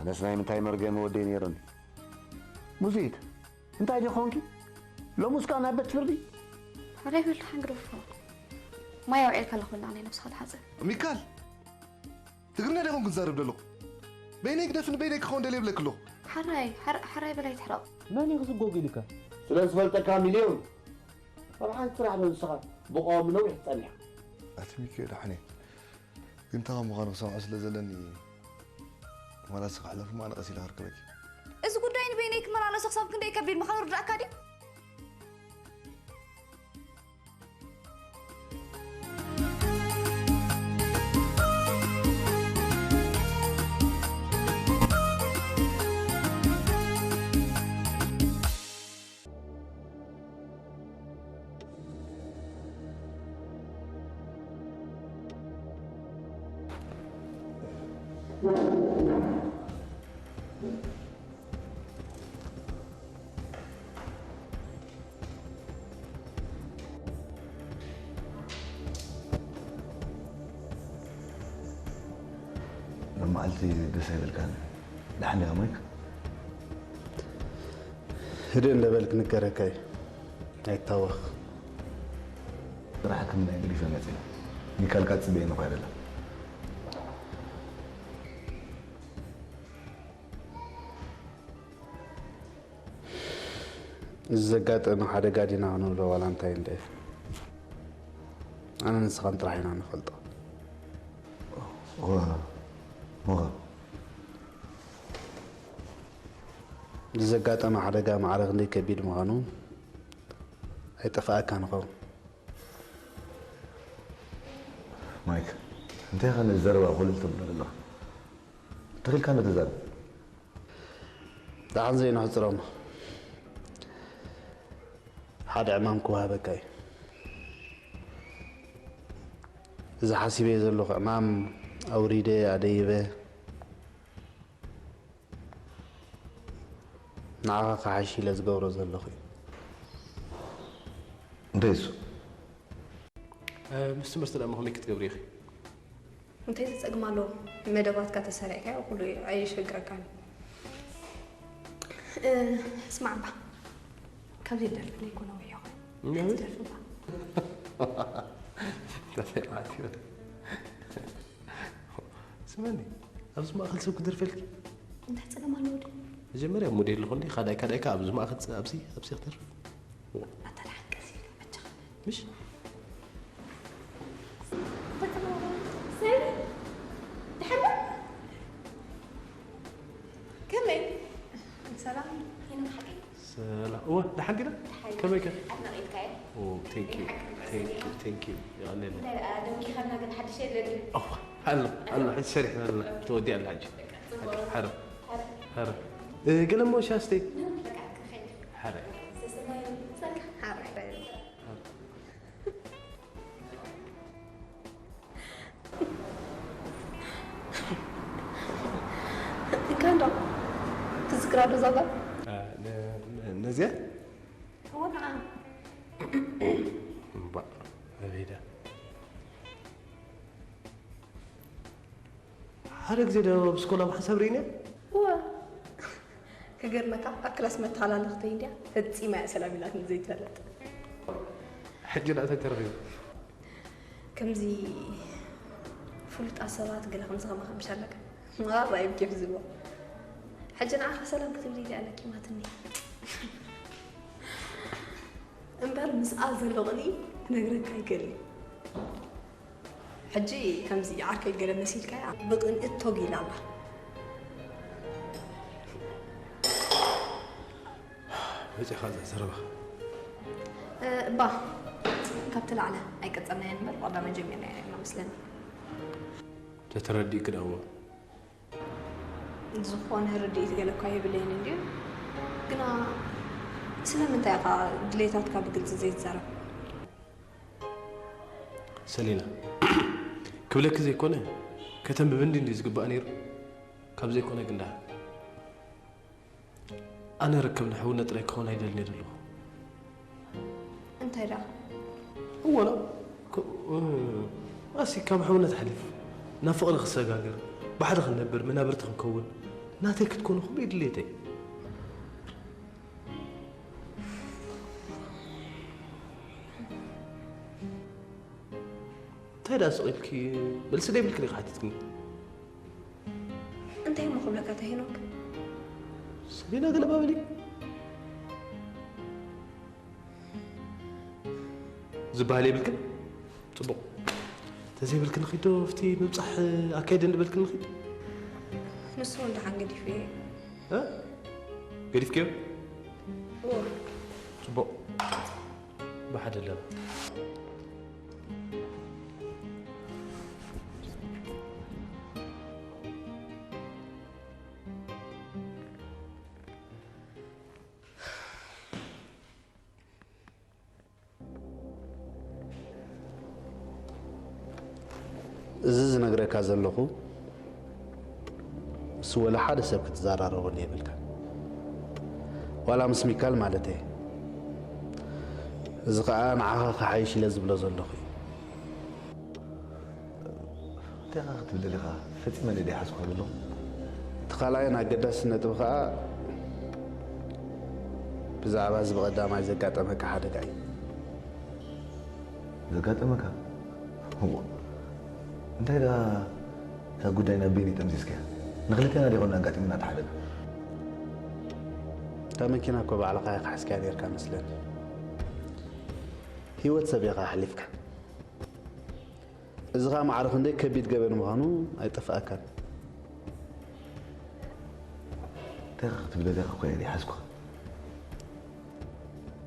በስ ናይ ምንታይ መርገም ወደይ ነይረን? ሙዚት፣ እንታይ ዲኾንኪ? ሎሙስ ከኣ ናብ ቤት ፍርዲ? ሕራይ በል፣ ሓንግደፎ። ማይ ኣውዒልካ ኣለኹ፣ በል ንዓይ ነብስኻ ተሓጸብ። ሚካል፣ ትግርኛ ዲኹም ክንዛረብ ደለኹ? በይነይ ግደፍኒ፣ በይነይ ክኸውን ደልየ ይብለኪ ኣለኹ። ሓራይ፣ ሓር-፣ ሓራይ በላይ ትሕረቕ። መን እዩ ክስጎግ ኢልካ? ስለ ዝፈልጠካ ሚልዮን። ኣብ ሓንቲ ስራሕ ዶ ንስኻ ብቐዋሚ ነዊሕ ትጸንሕ? ኣቲ ሚኪ ዳሕኔ። ግን ተኻ ምዃኑ ክሰምዖ ስለ ዘለኒ፣ መላሲ ክሕለፍ እሞ ኣነ ቀስ ኢለ ክርከበኪ። እዚ ጉዳይ ንበይነይ ክመላለሶ ክሳብ ክንደይ ከቢድ ምዃኑ ርዳእካ ድዩ? ሎመዓልቲ ደስ ኣይበልካን። ደሓን ዲኻ ማይክ? ህድእ እንዳበልክ ንገረካ እዩ። ኣይታወኽ። ስራሕ ሕክምና እዩ ገዲፈ መፅእ። ሚካል ቃ ፅበየኒ እኮ ኣይደለም። እዚ ዘጋጠመ ሓደጋ ዲና ክንብሎ ዋላ እንታይ እንደ ኣነ ንስኻን ጥራሕ ኢና ንፈልጦ። እወ፣ እወ። እዚ ዘጋጠመ ሓደጋ ማዕረ ክንደይ ከቢድ ምዃኑ ኣይጠፍኣካን ይኸውን። ማይክ፣ እንታይ ኢኻ ነዚ ዘረባ ኮለል ተብሎ ዘለኻ? ተኺልካ እንዶ ተዛረብ። ደሓን ዘይንሕጽሮም ሓደ ዕማም ክወሃበካ እዩ። እዚ ሓሲበዮ ዘለኹ ዕማም ኣውሪደ ኣደይበ ንዓኻ ክሓይሽ ኢለ ዝገብሮ ዘለኹ እዩ። እንታይ እሱ? እ፣ ምስ ትምህርቲ ደኣ ከመይ ክትገብሪ ኢኺ? እንታይ ዘጸግም ኣለዎ? መደባትካ ተሰሪዕካዮ ኩሉ ኣየሸግረካን እዩ። እ፣ ስማዕ እባ፣ ካብዚ ደርፊ ለይኮነ ወዮ። እንታይ? ደርፊ እባ። እንታይ ማለት እዩ? ስመኒ፣ ኣብዚ ማእከል ሰብ ክደርፈልኪ? እንታይ ጸገም ኣለዎ ድዩ? መጀመርያ ሙድ የለኹ እንዲ፣ ካልኣይ፣ ካልኣይ ከኣ ኣብዚ ማእከል ጸ-፣ ኣብዚ፣ ኣብዚ ክደርፍ። ኣታ ደሓን ቀስ ኢልካ በጃኻ። ምሽ? እንታይ ጸገም ኣለዎ? ሰብ? ደሓን ዶ? ከመይ? ሰላም፣ ይነ ሓቂ? ሰላም። እወ፣ ደሓን ዲና? ደሓን። ከመይ ከ? ኣድናቒትካ እየ። ኦ፣ thank you። ናይ ሓቂ thank you፣ መሰለኒ። Thank you። የቐንየለይ። እንታይ ደኣ፣ ደንጊኻና ግን ሓድሽ የለን። ኦ፣ ኣሎ፣ ኣሎ፣ ሕጂ ሰሪሕና ኣለና። ተወዲኣ ኣላ ሕጂ። በቃ፣ ጽቡቕ። ሓረ። ሓረ። ሓረ። ሓረ። እ፣ ገለ እሞ ሻስተይ? በቃ፣ ክኸይድ። ሓረ። ሰሰናዩ። በቃ፣ ሓረ። ሓረ። እካ እንዶ ትዝክራ ዶ እዛ ጓል? እ፣ ነ-፣ ነ-፣ ነዚኣ? እወ፣ ከዓ። እምባእ፣ ኣበይ ድያ? ሓደ ግዜ ዶ ኣብ ስኮላ ብሓንሳብ ርኢናያ? እወ። ክገርመካ፣ ኣብ ክላስ መተሓላለኽተይ እንድያ ፈጺማ እያ ሰላም ኢላትኒ ዘይትፈልጥ። ሕጂ ደኣ እንታይ ተረኺቡ? ከምዚ ፍሉጣት ሰባት ገለ ከምዚ ከማኻ ምሽ ኣለካ። ምቕራብ ኣይብኬፍ ዝብሎ። ሕጂ ንዓኻ ሰላም ክትብሊ ኢለ ኣለኪማትኒ። እምበር ምስኣ ዘሎ ቅንኢ ክነግረካ ኣይክእልን። ሕጂ ከምዚ ዓርከይ ገለ መሲልካያ ብቕንኢ ቶግ ኢላ ኣላ። መጺኻ እዛ ዘረባኻ። እ፣ እባ፣ ካብቲ ላዕለ ኣይቀጸልናዮን እምበር፣ ብቐዳማይ ጀሚርናዮ ነይርና መስለኒ። ተተረዲእኪ ደኣ እሞ። ዝኾነ ርድኢት ገለ እኳ የብለይን እንድዩ። ግና ስለምንታይ ኢኻ ድሌታትካ ብግልጺ ዘይትዛረብ? ሰሊና፣ ክብለኪ ዘይኮነ፣ ከተንብብኒ እንድዩ ዝግባእ ነይሩ። ካብ ዘይኮነ ግን ደኣ። ኣነ ርክብ ንሕውነት ጥራይ ክኸውን ኣይደልን እየ ዘለኹ። እንታይ ደኣ? እወ፣ ላ፣ ክ-፣ እ፣ ኣሲ ካብ ሕውነት ኣሕሊፍ ናብ ፍቕሪ ክሰጋገር፣ ብሓደ ክንነብር፣ መናብርቲ ክንከውን፣ ናተይ ክትኮኑ ኩሉ ድሌተይ። እንታይ ደኣ ስቕ ኢልኪ? መልሲ ደይብልክን ኢኺ ሓቲትክኒ። እንታይ እሞ ክብለካ እታ ሄኖክ? ሰሊና ገለ ባበሊ ዝበሃል የብልክን? ጽቡቕ። ተዘይብልክን ኺዶ ኣብቲ ምብጻሕ ኣካይደ እንድበልክን ኺድ? ንሱ እውን ደሓን ገዲፉ እየ። እ? ገዲፍክዮ? እዎ። ጽቡቕ። ብሓደ ኣለና። እዚ ዝነግረካ ዘለኹ እሱ ወላ ሓደ ሰብ ክትዘራረበሉ የብልካ፣ ዋላ ምስ ሚካል ማለት እየ። እዚ ኸዓ ንዓኻ ክሓይሽ ኢለ ዝብሎ ዘለኹ እዩ። እንታይ ኢኻ ክትብል ደሊኻ? ፈጺመ እንደ ደይሓዝኩኻ ዘለኹ። እቲ ካልኣይን ኣገዳሲ ነጥቢ ኸዓ ብዛዕባ እዚ ብቐዳማይ ዘጋጠመካ ሓደጋ እዩ። ዘጋጠመካ? እዎ። እንታይ ደኣ እታ ጉዳይ ናብ በይነይ ጠምዚዝካያ? ንኽልቴና ዶ ይኾን ኣጋጢሙና እቲ ሓደጋ? እታ መኪና እኮ ባዕልኻ ኢኻ ሓዝካያ ነይርካ መስለኒ። ህይወት ሰብ ኢኻ ኣሕሊፍካ። እዚ ኸኣ ማዕረ ክንደይ ከቢድ ገበን ምዃኑ ኣይጠፍኣካን። እንታይ ኢኻ ክትብል ደሊኻ እኮ እየ ደይሓዝኩኻ።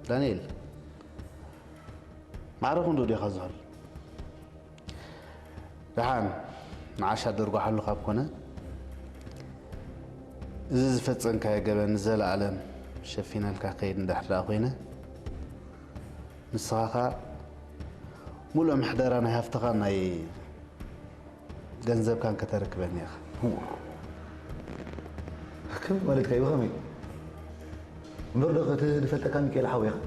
ዳንኤል፣ ማዕረ ክንዱ ዲኻ ዝሑል? ደሓን ንዓሻ ደርጓሓሉ ካብ ኮነ፣ እዚ ዝፈጸምካዮ ገበን ንዘለኣለም ሸፊነልካ ክኸይድ እንድሕር ደኣ ኮይነ፣ ንስኻ ኸኣ ሙሉእ ምሕደራ ናይ ሃፍትኻን ናይ ገንዘብካን ከተረክበኒ ኢኻ። እዎ። ከመይ ማለትካ እዩ? ብኸመይ? እምበር ዶ እቲ ዝፈልጠካ ሚካኤል ሓወይ ኢኻ?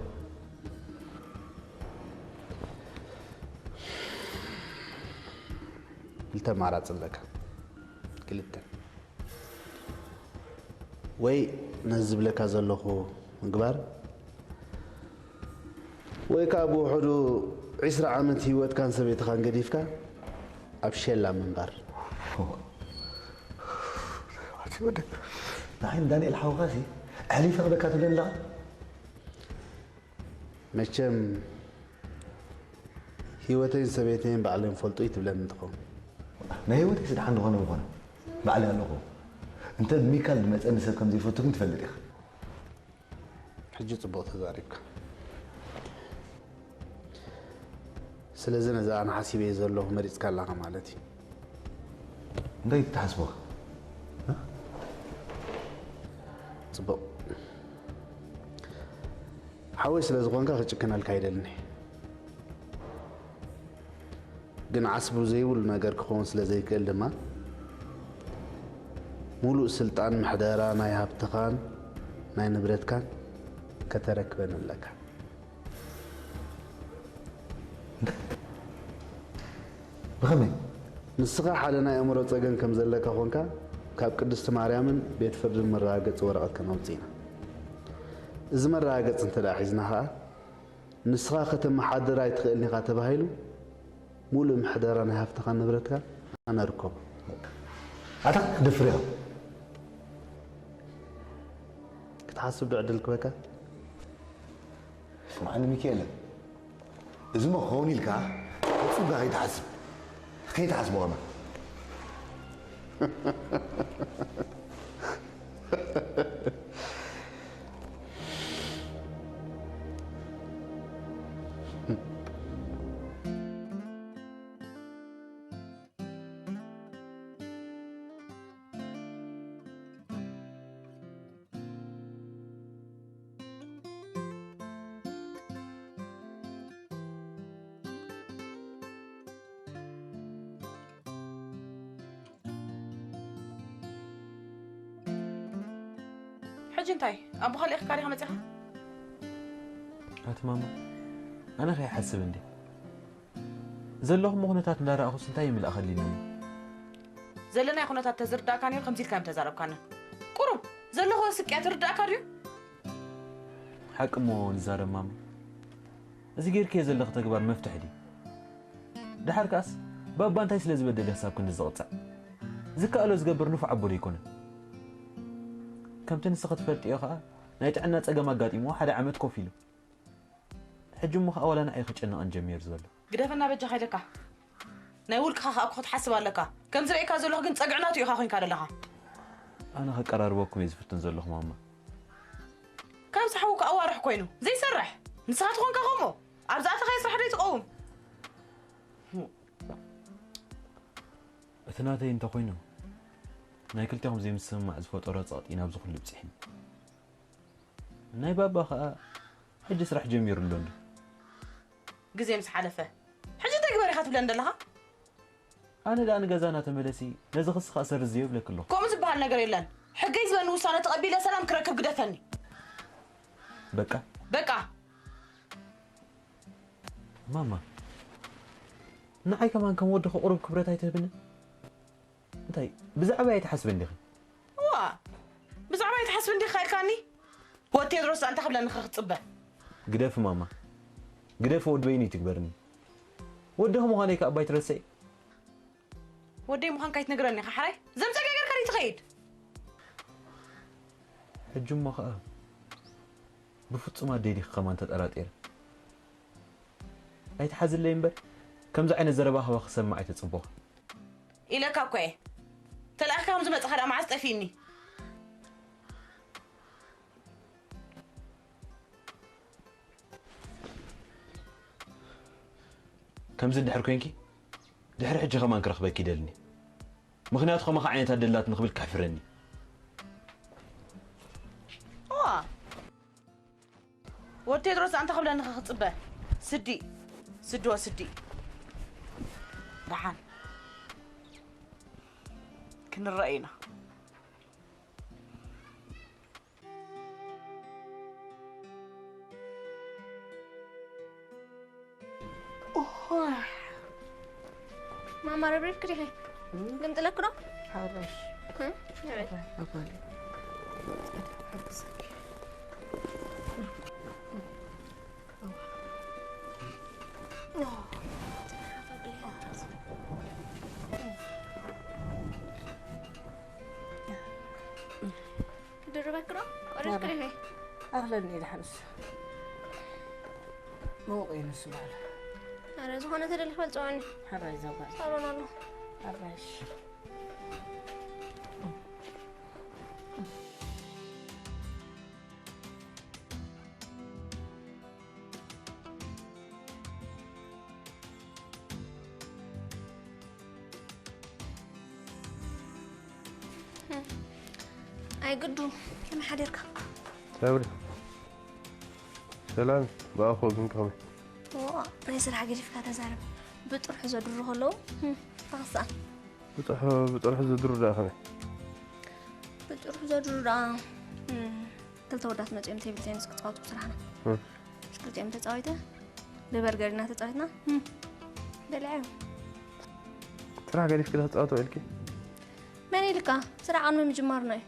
ክልተ ኣማራጺ ኣለካ። ክልተ። ወይ ነዚ ዝብለካ ዘለኹ ምግባር፣ ወይ ከኣ ብውሑዱ ዒስራ ዓመት ህይወትካን ሰበይትኻን ገዲፍካ ኣብ ሸላ ምንባር። ንዓይ ንዳንኤል ሓውኻሲ ኣሕሊፈ ክበካ ትብለኒ ኣለኻ? መቸም ህይወተይን ሰበይተይን ባዕሎም ይፈልጡ እዩ ትብለኒ እንትኸውን። ናይ ህይወተይስ ደሓን ዝኾነ ምኾነ ባዕለይ ኣለኹ። እንተ ብሚካል ዝመጸኒ ሰብ ከም ዘይፈቱ ግን ትፈልጥ ኢኻ። ሕጂ ጽቡቕ ተዛሪብካ። ስለዚ ነዚ ኣነ ሓሲበዮ ዘለኹ መሪጽካ ኣለኻ ማለት እዩ። እንታይ ትሓስቦ? ጽቡቕ። ሓወይ ስለ ዝኾንካ ክጭክነልካ ኣይደልን እየ። ግን ዓስቡ ዘይብሉ ነገር ክኸውን ስለ ዘይክእል ድማ፣ ሙሉእ ስልጣን ምሕደራ ናይ ሃብትኻን ናይ ንብረትካን ከተረክበኒ ኣለካ። ብኸመይ? ንስኻ ሓደ ናይ ኣእምሮ ጸገም ከም ዘለካ ኾንካ፣ ካብ ቅድስቲ ማርያምን ቤት ፍርድን መረጋገጺ ወረቐት ከነውጽእ ኢና። እዚ መረጋገጺ እንተ ደኣ ሒዝና ኸኣ፣ ንስኻ ከተመሓድር ኣይትኽእልን ኢኻ ተባሂሉ፣ ሙሉእ ምሕደራ ናይ ሃፍትኻን ንብረትካን ኣነ እርከቦ። ኣታ ክትደፍር ኢኻ። ክትሓስብ ዶ ዕድል ክበካ? ስምዓኒ ሚካኤለ፣ እዚ እሞ ክኸውን ኢልካ ፈጺምካ ከይትሓስብ፣ ከይትሓስቦ ከማን። ሕጂ እንታይ ኣቦኻ ልኢኽካ ዲኻ መጺኻ? ኣቲ ማማ፣ ኣነ ከይሓስብ እንዴ ዘለኹሞ ኩነታት እንዳረኣኹስ እንታይ ይምልኣኸሊኒ? ዘለናዮ ኩነታት ተዝርዳእካ ነይሩ ከምዚ ኢልካ እዮም ተዛረብካና። ቁሩብ ዘለኹ ስቅያት ርዳእካ ድዩ? ሓቂ እሞ ንዛረብ ማማ፣ እዚ ጌርክዮ ዘለኺ ተግባር መፍትሒ ድዩ? ደሓር ከኣስ ባባ እንታይ ስለ ዝበደለ ክሳብ ክንዲ ዝቕጻዕ? ዝከኣሎ ዝገብር ንፉዕ ኣቦ ዶ ኣይኮነን? ከምቲ ንስኺ ትፈልጥዮ ከኣ ናይ ጥዕና ጸገም ኣጋጢምዎ ሓደ ዓመት ኮፍ ኢሉ። ሕጂ እሞ ከኣ ዋላ ንዓይ ክጨንቐን ጀሚሩ ዘሎ። ግደፈና በጃኻ ኢለካ። ናይ ውልቅኻ ከኣ እኮ ክትሓስብ ኣለካ። ከም ዝርእየካ ዘለኹ ግን ጸግዒ ናቱ ኢኻ ኮይንካ ዘለኻ። ኣነ ከቀራርበኩም እየ ዝፍትን ዘለኹ ማማ። ካብዚ ሓውካ ኣዋርሕ ኮይኑ ዘይሰርሕ ንስኻ ትኾንካ ከምኡ ኣብዛ ኣተኻዮ ስራሕ ዶ ይትቐውም? እቲ ናተይ እንተኾይኑ ናይ ክልቴኹም ዘይምስምማዕ ዝፈጠሮ ጸቕጢ ናብዚ ኩሉ ብጺሕኒ። ናይ ባባ ኸኣ ሕጂ ስራሕ ጀሚሩ ኣሎ እንዶ። ግዜ ምስ ሓለፈ ሕጂ እንታይ ግበር ኢኻ ትብለኒ ዘለኻ? ኣነ ደኣ ንገዛና ተመለሲ፣ ነዚ ክሲ ኸኣ ሰርዝዮ ይብለኪ ኣለኹ። ከምኡ ዝበሃል ነገር የለን። ሕገይ ዝበኒ ውሳነ ተቐቢለ ሰላም ክረክብ ግደፈኒ። በቃ። በቃ። ማማ፣ ንዓይ ከማን ከም ወድኺ ቁሩብ ክብረት ኣይትህብንን? እንታይ ብዛዕባይ ኣይትሓስብን ዲኺ? እዋ፣ ብዛዕባይ ኣይትሓስብን ዲኻ ኢልካኒ? ወዲ ቴድሮስ ኣንታ ክብለኒ ኸ ክትጽበ? ግደፊ ማማ፣ ግደፊ ወዲ በይኑ ይትግበርኒ። ወድኺ ምዃነይ ከኣ እባ ኣይትረስዒ። ወደይ ምዃንካ ኣይትነግረኒ ኢኻ ሓራይ? ዘምጸገ ገርካ ድዩ ትኸይድ? ሕጂ እሞ ኸኣ ብፍጹም ኣደይ ዲኺ ከማን ተጠራጢረ። ኣይትሓዝለይ እምበር፣ ከምዚ ዓይነት ዘረባ ካባኺ ክሰምዕ ኣይተጸበኹን። ኢለካ እኮ እየ። ተላኢኽካ ከም ዝመጻኻ ደኣ መዓስ ጠፊእኒ? ከምዚ እንድሕር ኮይንኪ፣ ድሕሪ ሕጂ ከማን ክረኽበኪ ይደልን እየ። ምኽንያቱ ከማኻ ዓይነት ኣደላትኒ ክብል ከሕፍረኒ። እዋ፣ ወዲ ቴድሮስ ኣንታ ክብለኒ ኸ ክጽበ? ስዲ፣ ስዲ ወስዲ። ደሓን ክንረኣይ ኢና። ማማ ረብሪብኪ ዲኺ? ግምጥለኪ ዶ? ሓራሽ። እም? ኣጓሊ። ሓግዘኪ። ክድርበኪ ዶ? ቆሪስኪ ዲኺ? ኣኽለኒ ኢለ ሓንስ። ምዉቕ እዩ ንሱ ባዕሉ። ኣረ፣ ዝኾነ ተደሊኺ በል ጽውዕኒ። ሓራይ ዘጓል። ሳሎን ኣሎ። ሓራሽ። ኣይ ግዱ፣ ከመይ ሓዲርካ? ሰብሪ። ሰላም፣ ብኣኹ ግን ከመይ? ዋ፣ ናይ ስራሕ ገዲፍካ ተዛረብ። ብጥርሑ ዘድሩ ከለዉ፣ ህም፣ ተኸሳእ። ብጥርሑ፣ ብጥርሑ ዘድሩ ደኣ ከመይ? ብጥርሑ ዘድሩ ደኣ፣ ህም፣ ክልተ ወዳት መጺኦም ቴብል ቴኒስ ክጻወቱ ብስራሕና። ህም። ክልቲኦም ተጻዊተ፣ ብበርገር ኢና ተጻዊትና። ህም፣ በሊዐ። ስራሕ ገዲፍኪ ዶ ክትጻወቱ ውዒልኪ? መን ኢልካ? ስራሕ ቅድሚ ምጅማርና እዩ።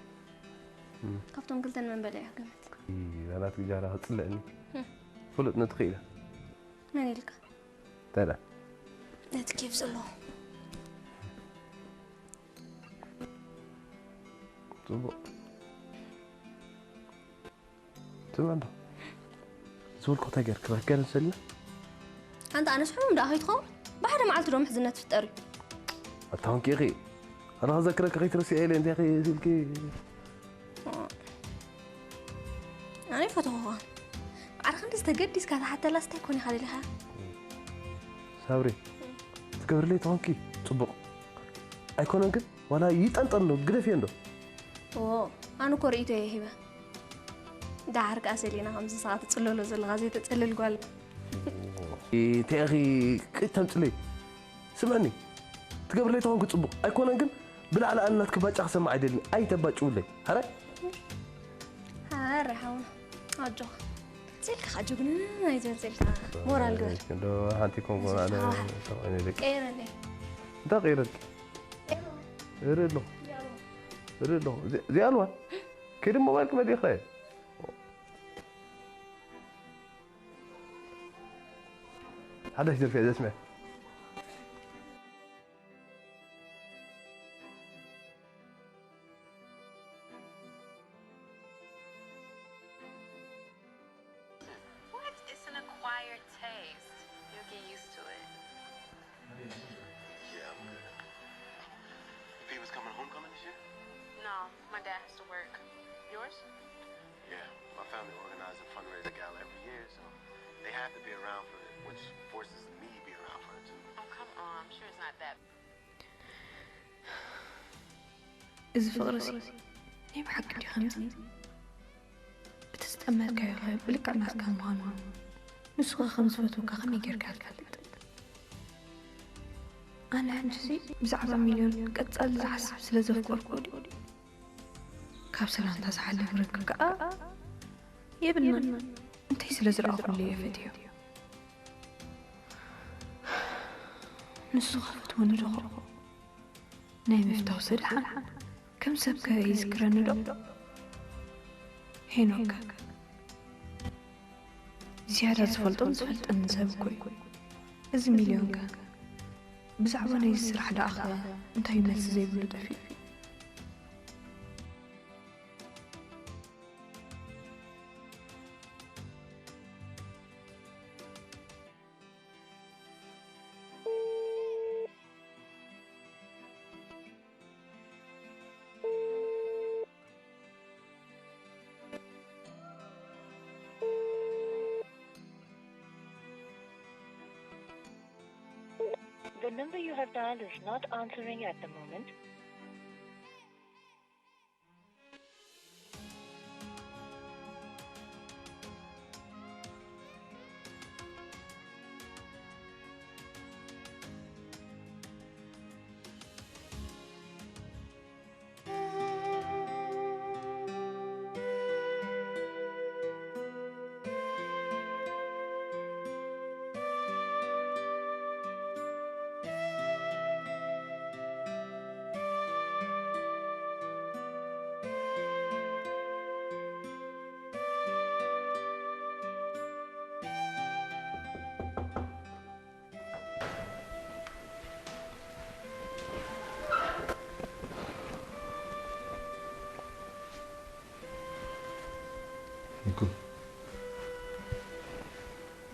እም። ካብቶም ክልተ ንመን በሊዐ ገመት? ይ፣ ናላት ግጃራ ክጽልእኒ። እም። ፍሉጥ ነቲ ክኢላ። መን ኢልካ? እንታይ ደኣ? ነቲ ኬፍ ዘለዎ። ጽቡቕ። ትም ኣንዶ። ዝበልኩ እንታይ ገርክባ? ገረን ሰሊና? ኣንታ ኣነስ ሕሙም ደኣ ከይትኸውን? ብሓደ መዓልቲ ዶ ምሕዝነት ትፍጠር እዩ? ኣታ ኾንኪ ኢኺ። ኣነ ክዘክረኪ ከይትረስዒ ኢለ እንታይ ኢኺ ኢልኪ? ኣነ ይፈትኹኻ። ማዕረ ክንድዚ ተገዲስካ ትሓተላስ እንታይ ኮን ኢኻ ደሊኻ? ሳብሪ፣ ትገብርለይ ተኾንኪ ጽቡቕ። ኣይኮነን ግን፣ ዋላ ይጠንጠን ዶ፣ ግደፍዮ እንዶ። ኦ፣ ኣነ እኮ ርእይቶ እየ ሂበ። ደሓር ከኣ ሰሊና ከምዚ ንስኻ ትጽለሎ ዘለኻ ዘይተጸልል ጓል። እንታይ ኢኺ ቅድ ተምጽለይ? ስምዕኒ፣ ትገብርለይ ተኾንኪ ጽቡቕ። ኣይኮነን ግን፣ ብላዕሊ ኣነ ናትኪ ባጫ ክሰምዕ ኣይደልን። ኣይተባጭውለይ። ሓራይ? ሓራይ ሓውና፣ ኣጆኻ። ዘልካ ኸኣ ጅግና ኣይትበል ዘልካ። ሞራል ግበር። እንዶ ሓንቲ ኮንጎ ኣነ ተባዕነ ደቂ። ቀይረለይ። እንታይ ቀይረልኪ? እርኢ ኣለኹ። እርኢ ኣለኹ። እዚ፣ እዚ ኣልዋ? كده موبايلك بدي خير. حدش دير فيها اسمه. What? It's an acquired taste. You'll get used to it. Yeah, I'm good. People's coming homecoming this year? No, my dad has to work. Yours? Yeah, my family organizes a fundraiser gala every year, so they have to be around for it, which forces me to be around for it too. Oh, come on. I'm sure it's not that. እዚ ፍቕሪ እዚ ናይ ብሓቂ ድዩ ከምዚ? እቲ ዝጠመትካዮ ኸ ብልክዕ ናትካ ምዃኑ ንሱ ኸ ከም ዝፈትወካ ከመይ ጌርካ ትፈልጥ? ኣነ ሕጂ እዚ ብዛዕባ ሚልዮን ቀጻሊ ዝሓስብ ስለ ዘፍቀርኩ ድዩ? ካብ ሰላምታ ዝሓልፍ ርክብ ከኣ የብልናን። እንታይ ስለ ዝረኣኹሉ እየ ፈትዮ? ንሱ ኸ ፈትወኒ ዶ ኾ? ናይ ምፍታው ስድሓን ከም ሰብ ከ ይዝክረኒ ዶ? ሄኖክ ዝያዳ ዝፈልጦን ዝፈልጠንን ሰብ እኮ እዩ። እዚ ሚልዮን ከ ብዛዕባ ናይዚ ስራሕ ደኣ ኸ እንታይ እዩ መልሲ ዘይብሉ ጠፊኡ? The number you have dialed is not answering at the moment. ኒኮ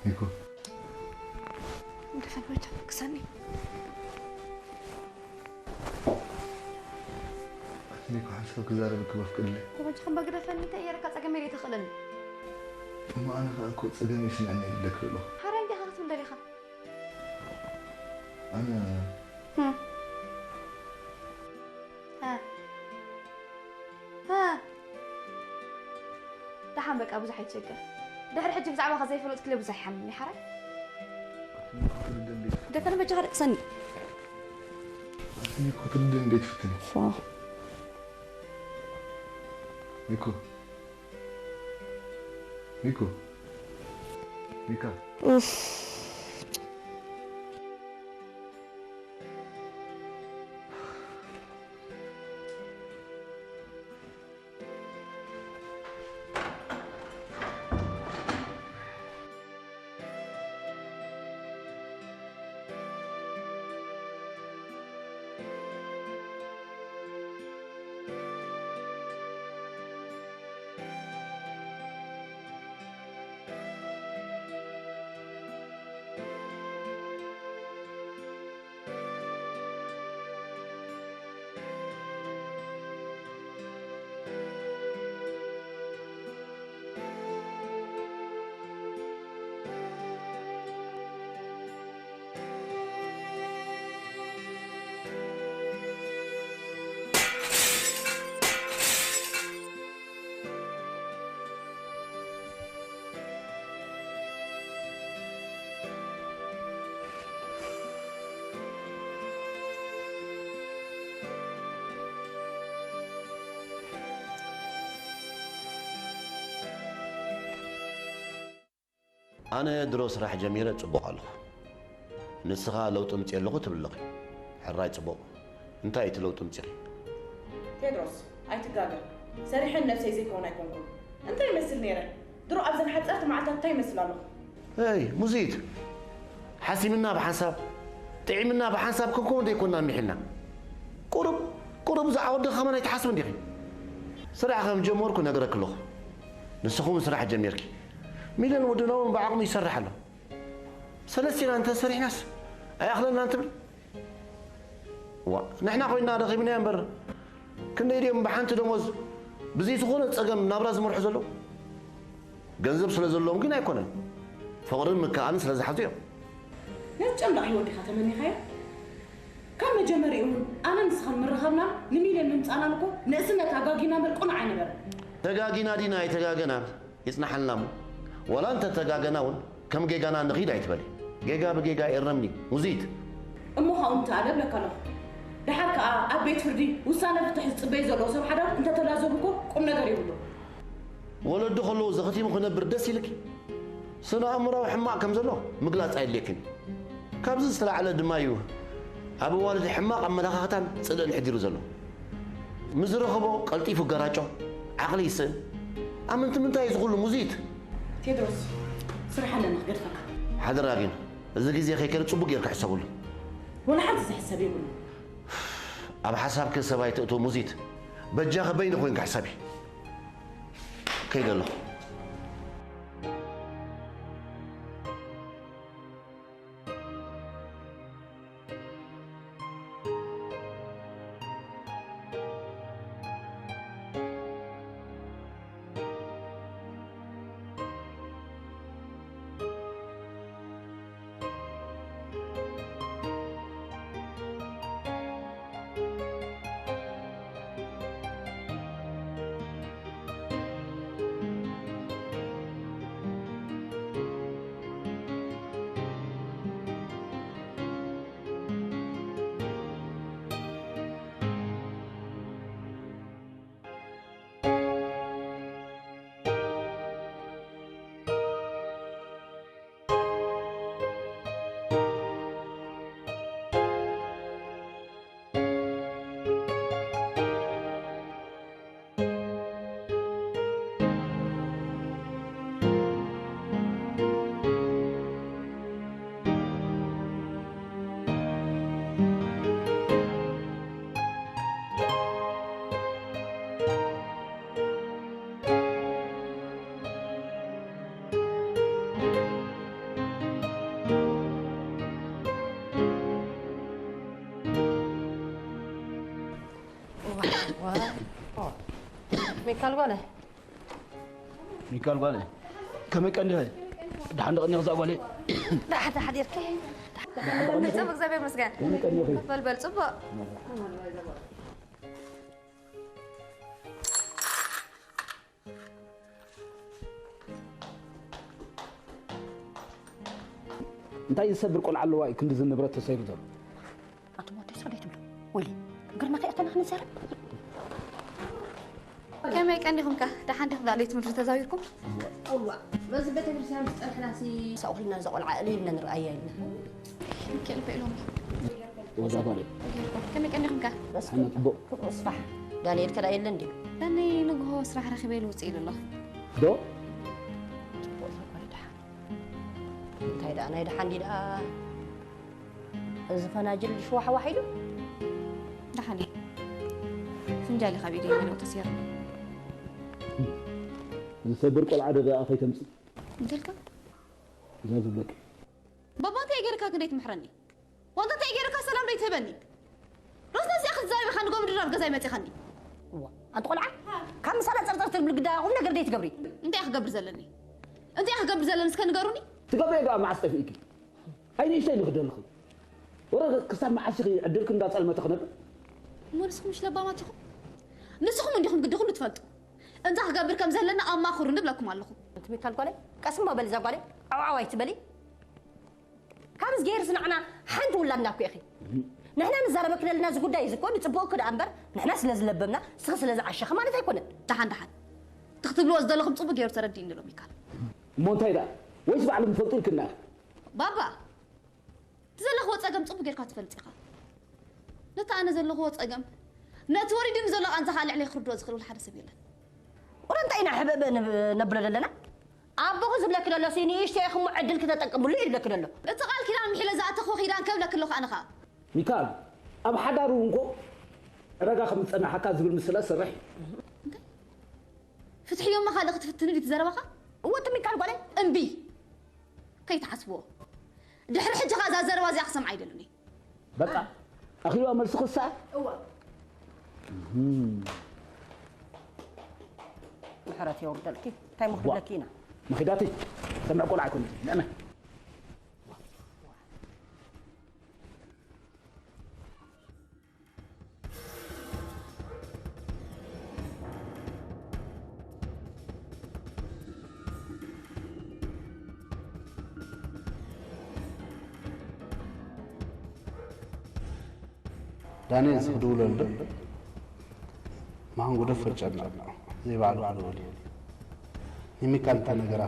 ኒኮ እንተፈንበቻ ክሰኒ ኒኮ ሓንሳብ ክዛረበኪ መፍቅድለይ ተበጃ ከም በግደፈኒ እንታይ የረካ ጸገመይ ተኽእለኒ እሞ ኣነ ከዓ እኮ ጸገም ይስምዐኒ ይብለክ ኣለኹ ሓራይ እንዲኻ ክትብል ደሊኻ ኣነ ደሓን በቃ ብዙሕ ኣይትሸገር ድሕሪ ሕጂ ብዛዕባኻ ዘይፈለጥክለ ብዙሕ ይሓምኒ ሓራይ ደፈነ በጃኻ ደቅሰኒ ክትርድን እንዴት ፍትኒ ሚኮ ሚኮ ሚካ ኣነ ድሮ ስራሕ ጀሚረ ጽቡቕ ኣለኹ። ንስኻ ለውጢ ምጽእ ኣለኹ ትብል ኣለኺ። ሕራይ ጽቡቕ። እንታይ እቲ ለውጢ ምጽእኺ? ቴድሮስ ኣይትጋገ። ሰሪሐን ነብሰይ ዘይከውን ኣይኮንኩን። እንታይ ይመስል ነይረ? ድሮ ኣብዘን ሓጸርቲ መዓልታት እንታይ ይመስል ኣለኹ? እይ ሙዚት፣ ሓሲምና ብሓንሳብ፣ ጥዒምና ብሓንሳብ ክንከውን ዘይኮንና ኣሚሒልና። ቁሩብ ቁሩብ ብዛዕባ ወዲ ከማን ኣይትሓስብን ዲኺ? ስራሕ ከም ጀመርኩ ነግረኪ ኣለኹ። ንስኹም ስራሕ ጀሚርኪ፣ ሚለን ወድና እውን ብዓቕሙ ይሰርሕ ኣሎ። ሰለስቲና እንተሰሪሕናስ ኣይኣኽለናን ትብል? ዋ፣ ንሕና ኮይንና ረኺብናዮ እምበር፣ ክንደይ ድዮም ብሓንቲ ደሞዝ ብዘይ ዝኾነ ጸገም ናብራ ዝመርሑ ዘለዉ? ገንዘብ ስለ ዘለዎም ግን ኣይኮነን፣ ፍቕርን ምክእኣልን ስለ ዝሓዙ እዮም። ነቲ ጨምላቕ ህይወት ዲኻ ተመኒኻዮ? ካብ መጀመሪኡ እውን ኣነን ንስኻን ምርኻብናን ንሚልዮን ምምጻእናን እኮ ንእስነት ኣጋጊና እምበር ቅኑዕ ኣይነበረን። ተጋጊና ዲና ኣይተጋገናን ይጽናሓልና እሞ፣ ዋላ እንተ ተጋገና እውን ከም ጌጋና ንኺድ ኣይትበሊ። ጌጋ ብጌጋ ኣይእረምን እዩ። ሙዚት! እሞ ካብኡ ምተኣለ እብለካ ኣለኹ። ደሓር ከኣ ኣብ ቤት ፍርዲ ውሳነ ፍትሒ ዝጽበዩ ዘለዉ ሰብ ሓዳር እንተተላዘቡ እኮ ቁም ነገር የብሉን። ወለዲ ከለዉ ዘኸቲሙ ክነብር ደስ ኢልኪ? ስነ ኣእምራዊ ሕማቕ ከም ዘሎ ምግላጽ ኣየድልየክን እዩ። ካብዚ ዝተላዕለ ድማ እዩ ኣብ ኣዋልድ ሕማቕ ኣመለኻኽታን ጽልእን ሕዲሩ ዘሎ። ምስ ዝረኸቦ ቀልጢፉ ገራጮ፣ ዓቕሊ ይስእን። ኣመንቲ ምንታይ እዩ ዝኹሉ ሙዚት? ቴድሮስ፣ ስራሕ ኣለና ክገድፈካ። ሓደራ ግን እዚ ግዜ ከይከደ ጽቡቕ ጌርካ ሕሰብሉ። ወላ ሓንቲ ዝሕሰብ የብሉን። ኣብ ሓሳብኪ ሰብ ኣይተእትው ሙዚት። በጃኺ በይንኺ ኮይንኪ ሕሰቢ። ከይደ ኣለኹ። ሚካል ጓለ ሚካል ጓለ ከመይ ቀንዲኸ? ደሓን ደቐኒኺ እዛ ጓለ? ደሓን ሓዲርኪ? በል በል ጽቡቕ፣ እግዚኣብሔር ይመስገን። ከመይ ቀንዲኺ? በል በል ጽቡቕ። እንታይ ዝሰብር ቆልዓ ኣለዋ እዩ ክንድዚ ንብረት ተሰይሩ ዘሎ? ኣቶ ሞቴሶ ደይ ትብሎ ወይለ ግርማ ከይኣተና ክንዛረብ። ከመይ ቀኒኹም ከ? ደሓን ዲኹም? ዳለይ ትምህርቲ ተዛዊርኩም? እዋ በዚ ቤተክርስትያን ዝጸንሕና ሲ ሳኡልና እዛ ቆልዓ እልልና ንርኣያ ኢልና። ከልፈ ኢሎም። ወዛ ጓለይ። ከመይ ቀኒኹም ከ? መስኪን ጽቡቕ። ክፉእ ስራሕ። ዳንኤል ከዳ የለን ድዩ? ዳነይ ንግሆ ስራሕ ረኺበ ኢሉ ውፅእ ኢሉ ኣሎ። ዶ? ጽቡቕ ተጓለ ደሓን። እንታይ ደኣ ናይ ደሓን ድዩ ደኣ? እዚ ፈናጅል ሽዋሕዋሕ ኢሉ? ደሓን እየ። ፍንጃል እዩ ካብ ኢደይ መሊኡ ተሰይሩ። ዝሰብር ቆልዓ ዶ ደኣ ከይተምጽእ? እንተልካ? እዛ ዝብለካ። ባባ እንታይ ገይርካ ክንደይ ትምሕረኒ? ዋንታ እንታይ ገይርካ ሰላም ደይ ትህበኒ? ሮዝና እዚኣ ክትዛረቢ ኢኻ ንጎ ምድራብ ገዛይ መጺኻኒ። እዋ ኣንቲ ቆልዓ ካብ ምሳና ጸርጸር ትብል ግዳ ቁም ነገር ደይ ትገብሪ? እንታይ እየ ክገብር ዘለኒ? እንታይ እየ ክገብር ዘለኒ እስከ ንገሩኒ? ትገብርዮ ደኣ መዓስ ጠፊእኪ? ኣይ ንእሽተይ ንኽደልኺ ወረ ክሳብ መዓስ ኢኺ ዕድልኪ እንዳጸልመተ ክነብር? እሞ ንስኹም ምሽ ለባማት ኢኹም? ንስኹም እንዲኹም ግዲ ኩሉ ትፈልጡ። እንታይ ክገብር ከም ዘለና ኣማኽሩኒ እብለኩም ኣለኹ። ኣንቲ ሚካል ጓለይ ቀስ እሞ በሊ እዛ ጓለይ ዓውዓው ኣይትበሊ። ካብዚ ገይርሲ ንዓና ሓንቲ ውላድና እኮ ኢኺ። ንሕና ንዛረበኪ ዘለና እዚ ጉዳይ እዚ እኮ ንጽቡቕኪ ደኣ እምበር ንሕና ስለ ዝለበምና ንስኺ ስለ ዝዓሸኺ ማለት ኣይኮነን። ደሓን ደሓን። እቲ ክትብልዎ ዝደለኹም ጽቡቕ ገይሩ ተረዲእኒ ኣሎ ሚካል። እሞ እንታይ ደኣ? ወይስ ባዕሉ ምፈልጡ ኢልክና? ባባ! እቲ ዘለኽዎ ጸገም ጽቡቕ ጌርካ ትፈልጥ ኢኻ። ነቲ ኣነ ዘለኽዎ ጸገም ነቲ ወሪድኒ ዘሎ ቃንዛ ከኣ ልዕለይ ክርድኦ ዝኽእል ወላ ሓደ ሰብ የለን። ወረ እንታይ ኢና ሕብእብእ ንብ- ነብሎ ዘለና? ኣቦኺ ዝብለኪ ዘሎ ሲ ንእሽተይ ኢኹም ዕድል ክተጠቅምሉ እዩ ዝብለኪ ዘሎ። እቲ ቃል ኪዳን ምሒለ ዝኣተኽዎ ኪዳን ከብለኪ ኣለኹ ኣነ ኸኣ። ሚካል፣ ኣብ ሓዳር እውን እኮ ረጋ ከም ዝጸናሓካ ዝብል ምስላ ዝሰርሕ እዩ። ፍትሕዮማ ካልእ ክትፍትኑ ድዩ እቲ ዘረባኻ? እወ እቲ ሚካል ጓለይ። እምቢ። ከይትሓስብዎ። ድሕሪ ሕጂ ኸኣ እዛ ዘረባ እዚኣ ክሰምዓ ኣይደልን እየ። በቃ ኣኺልዋ መልሲ ክሳ እወ። ምሕረት የውርደልኪ። እንታይ ሞ ክብለኪ ኢና? መኺዳቲ ሰምዕ ቆልዓ ኣይኮነ ንዕመ ዳንኤል ስኽድውለሉ ዶ ማን ጉደፍ ፈጨና ዘይባዕሉ ክድውል እዩ። ንሚካል እንተነገራ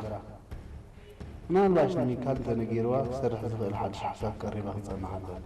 ምናልባሽ ንሚካል እንተነጊርዋ ክሰርሕ ዝኽእል ሓድሽ ሓሳብ ቀሪባ ክጸንሓ ኣለዎ።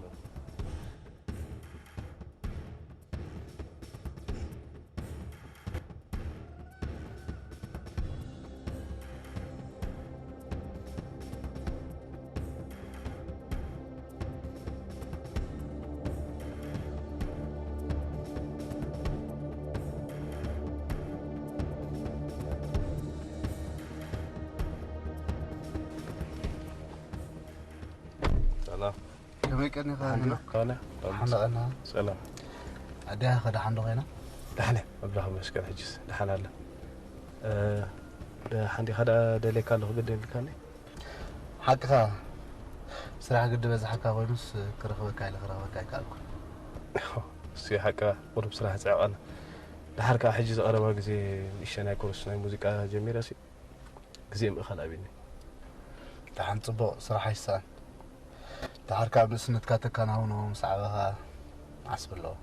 ሰላም ከመይ ቀኒኻ ሓንዶ ሄኖክ? ከነ ሓንዶ ቀና ሰላም ኣዲኻ ከ ደሓን ዶ ኮይና? ደሓነ ኣምላኽ ይመስገን ሕጅስ ደሓን ኣለ እ፣ ደሓን ዲኻ ዳ ደልየካ ኣለኹ ግደልካኒ ሓቅኻ ስራሕ ግዲ በዝሓካ ኮይኑስ ክረኽበካ ኢለ ክረኽበካ ኣይከኣልኩን። እሱ ሓቅኻ ቁሩብ ስራሕ ፅዕቐና ደሓር ከዓ ሕጂ ዝቐረባ ግዜ ንእሸናይ ኮርስ ናይ ሙዚቃ ጀሚረ ሲ ግዜ ምእኻል ኣብኒ ደሓን ፅቡቕ ስራሕ ኣይሰኣን። ደሓር ካብ ንእስነትካ ተከናውኖ ምስ ዓበኻ ዓስቢ ኣለዎ።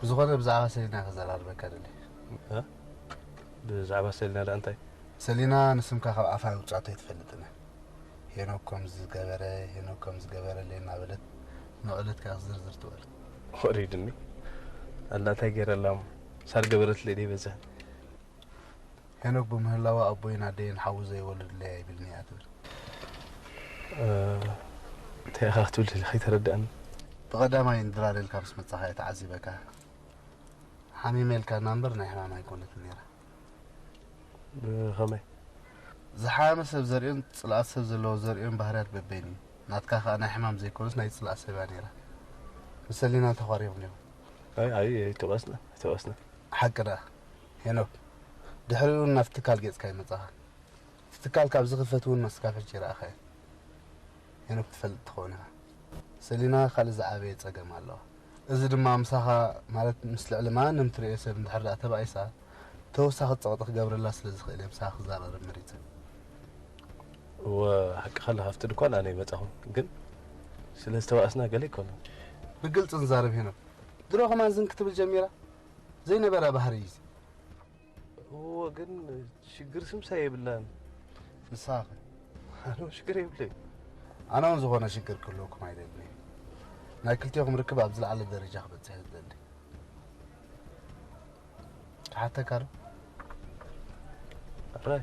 ብዝኾነ ብዛዕባ ሰሊና ክዘራርበካ ደሊ። ብዛዕባ ሰሊና ደኣ እንታይ ሰሊና ንስምካ ካብ ኣፋ ውፃቶ ኣይትፈልጥን። ሄኖክ ከም ዝገበረ ሄኖክ ከም ዝገበረለይ እናበለት ንዕለትካ ዝርዝር ትበል። ወሪድኒ ኣላ እንታይ ገይረላ እሞ ሳር ገበረትለይ ደይ በዝሐን ሄኖክ ብምህላዋ ኣቦይን ኣደይን ሓዊ ዘይወለዱለይ ኣይብልኒ እያ ትብል። እንታይ ኢኻ ክትብል ደሊኻ ኣይተረድኣኒ። ብቐዳማይ እንድራለልካ ምስ መጻኻ እየ ተዓዚበካ። ሓሚመ ኢልካና እምበር ናይ ሕማም ኣይኮነትን ነይራ። ብኸመይ? ዝሓመ ሰብ ዘርእዮን ጽልኣት ሰብ ዘለዎ ዘርእዮን ባህርያት በበይኑ እዩ። ናትካ ከኣ ናይ ሕማም ዘይኮነስ ናይ ጽልኣት ሰብ እያ ነይራ። ምስ ሰሊና ተዃሪቦም ድዮም? ኣይ ኣይ ኣይተቋስና ኣይተቋስና። ሓቂ ደኣ ሄኖክ ድሕሪኡ እውን ናብቲ ትካል ገጽካ ይመጻኻ። እቲ ትካል ካብ ዝኽፈት እውን እስካብ ሕጂ ይረኣኻዮ። ሄኖክ ትፈልጥ ትኸውን ኢኻ። ሰሊና ካልእ ዝዓበየ ጸገም ኣለዋ። እዚ ድማ ምሳኻ ማለት ምስ ልዕሊ ማንም ትርእዮ ሰብ እንድሕር ደኣ ተባኢሳ ተወሳኺ ጸቕጢ ክገብረላ ስለ ዝኽእል እየ ምሳኻ ክዘራረብ መሪጸ። እወ ሓቅኻ ኣለኻ ኣብቲ ድኳን ኣነ ይመጻኹ ግን ስለ ዝተባእስና ገለ ኣይኮነን። ብግልጺ ንዛረብ ሄኖክ። ድሮ ከማን ዝን ክትብል ጀሚራ ዘይነበረ ባህሪ እዩ እዚ። እወ ግን ሽግር ስምሳ የብላን። ንስኻ ከ? ኣነ እውን ሽግር የብለይ። ኣነ እውን ዝኾነ ሽግር ክህልወኩም ኣይደልን እየ። ናይ ክልቲኹም ርክብ ኣብ ዝለዓለ ደረጃ ክበፅሕ እየ ዝደሊ። ክሓተካ ዶ? ሕራይ።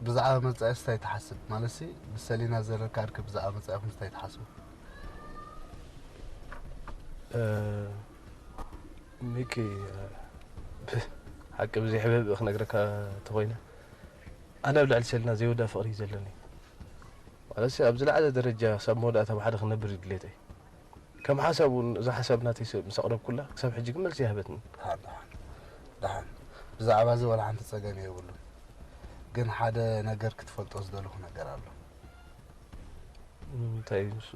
ብዛዕባ መጻኢስ እንታይ ትሓስብ? ማለትሲ ምስ ሰሊና ዘለካ ርክብ ብዛዕባ መጻኢኹም እንታይ ትሓስቡ? ሚኪ ሓቂ ብዘይ ሕብእብእ ክነግረካ እንተኾይነ ኣነ ኣብ ልዕሊ ሰሊና ዘይወዳ ፍቕሪ እዩ ዘለኒ። ማለትሲ ኣብ ዝለዓለ ደረጃ ክሳብ መወዳእታ ብሓደ ክነብር እዩ ድሌተይ። ከም ሓሳብ እውን እዛ ሓሳብ ናተይ ሰብ ምስ ኣቕረብኩላ ክሳብ ሕጂ ግን መልሲ ይሃበትኒ። ደሓን ደሓን ደሓን ብዛዕባ እዚ ዋላ ሓንቲ ጸገም የብሉን። ግን ሓደ ነገር ክትፈልጦ ዝደለኹ ነገር ኣሎ። እንታይ እዩ ንሱ?